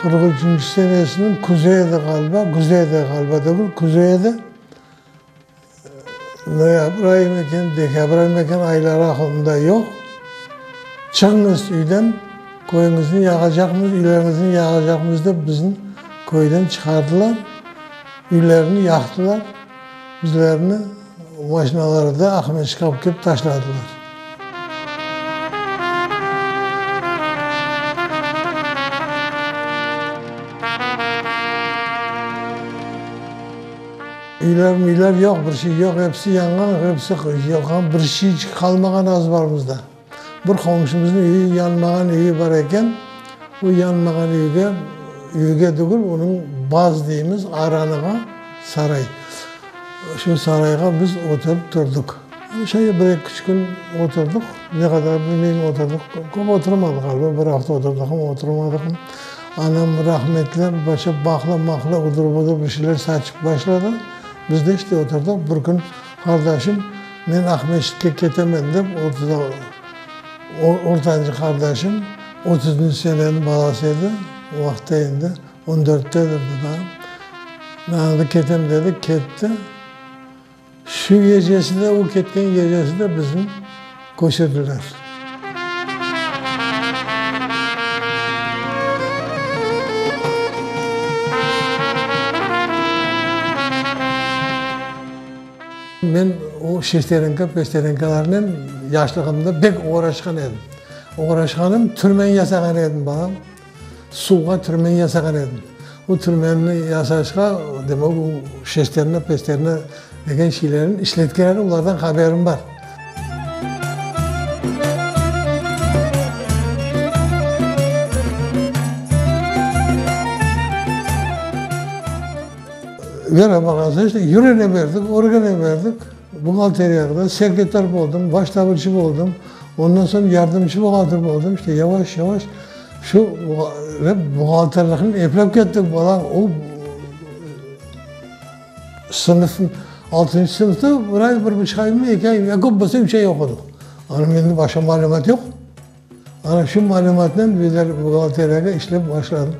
43 senesiniñ küzü edi ğaliba, küzü edi ğaliba degil, küzü edi. Noyabr ayı eken, dekabr ayı eken, ayları aqılımda yoq. Çıqıñız üyden, köyüñizni yağacaqmız, üyleriñizni yağacaqmız dep bizni köyden çıqardılar, üylerni yaqtılar, bizlerni maşinalarda Aqmescitke alıp kelip taşladılar. Üyler müyler yoq, bir şey yoq, episi yanğan, episi yılğan, bir şeycik qalmağan azbarımızda. Bir qomşumıznıñ üyi yanmağan üyi bar eken, o yanmağan üyge, üyge tügül, onıñ baz deymiz, aranığa, saray. Şu sarayğa biz oturıp turdıq. Şöyle bir eki üç kün oturdıq, ne qadar bilmeyim oturdıq, köp oturmadıq ğaliba, bir afta oturdıqmı, oturmadıqmı. Anam rahmetli başa baqla-maqla, udır-budır bir şeyler saçıp başladı. Biz de işte oturdıq. Bir kün qardaşım, men Aqmescitke ketemen dep, ortancı qardaşım, otuzıncı seneniñ balası edi, o vaqıtta endi on dörttedir daa. Men anda ketem dedi, ketti. Şu gecesi de, o ketken gecesi de bizni köçürdiler. Men o şesterenka, pesterenkalarnen yaşlığımda pek oğraşqan edim. Oğraşqanım, türmen yasağan edim, balam. Suvğa türmen yasağan edim. O türmenni yasaşqa, demek, o şesterna, pesterna degen şeylerni işletken edim, olardan haberim bar. Vera baqasa, işte, yürene berdik, örgene berdik. Buhgalteriyada sekretar boldım, baş tabirci boldım, ondan soñ yardımcı buhgalter boldım. İşte, yavaş-yavaş şu buhgalterlikni eplep kettik, bala. O sınıf, altıncı sınıfta bir ay, bir buçuq aymı, eki ay, ya köp bolsa üç ay oqudıq. Ana mende başqa malümat yoq. Ana şu malümatnen bizler buhgalteriyaga işlep başladıq.